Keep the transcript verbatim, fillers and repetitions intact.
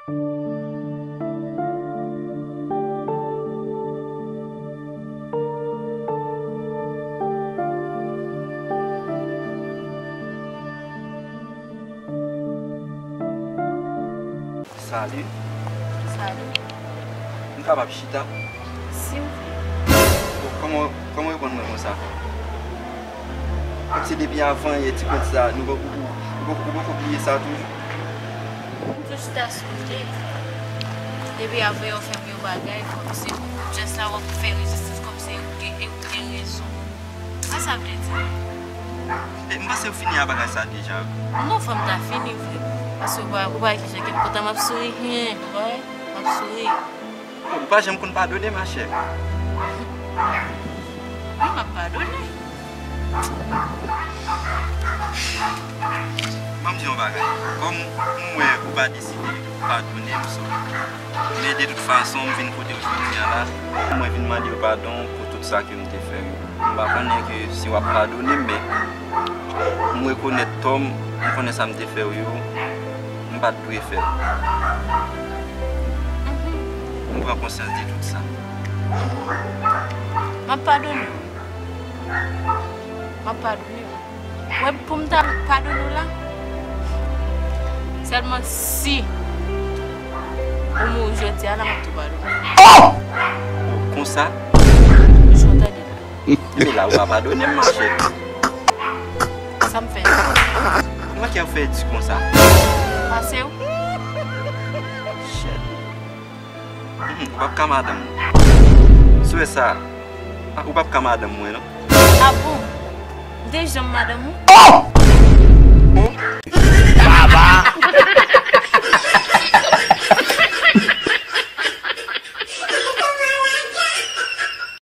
Salut. Salut. M kapab chita? Si w vle. Bon, kòman, kòman w reponn mwen konsa? Kòmsi depi avan yè ti kont sa, nou poko, ou, ou, ou poko bliye sa toujou? M toujou ta sonje. Depi avan yè w fè m yon bagay, kòmsi pou jès la w ap fè rezistans, kòmsi ou gen, ou gen rezon. Sa sa vle di? E, m panse ou fini ak bagay sa deja, wi. Non, fò m ta fini vre. Paske ou pa, ou pa wè kijan ke m kontan, m ap souri, hen, ou pa wè? M ap souri. Ou pa janm konn padone, machè. Wi, m ap padone. Ban m di yon bagay. Kòm m wè ou pa deside padone m, so. Men de tout fason, m vin kote w jodi a la. Mwen vin mande w padon pou tout sa ke m te fè yo. M pa konnen ke si w ap padone m, men m rekonèt tò m, m konnen sa m te fè w yo, m pa t dwe fè l. M pran konsyans de tout sa. M ap padone w. M ap padone w. Wè, pou m ta padone w la, sèlman si ou mouri jodi a la, m ap tou padone w. Oh! Oh, konsa? Jan w tande la. Men la, ou pa padone m, machè. Sa m fè? Kòman kè w fè di konsa? Pase w. Shit. Mhm, ou p ap ka madanm ou. Sou wè sa, ah, ou p ap ka madanm mwen, non. Ah bon? M te janm madanm ou? Oh!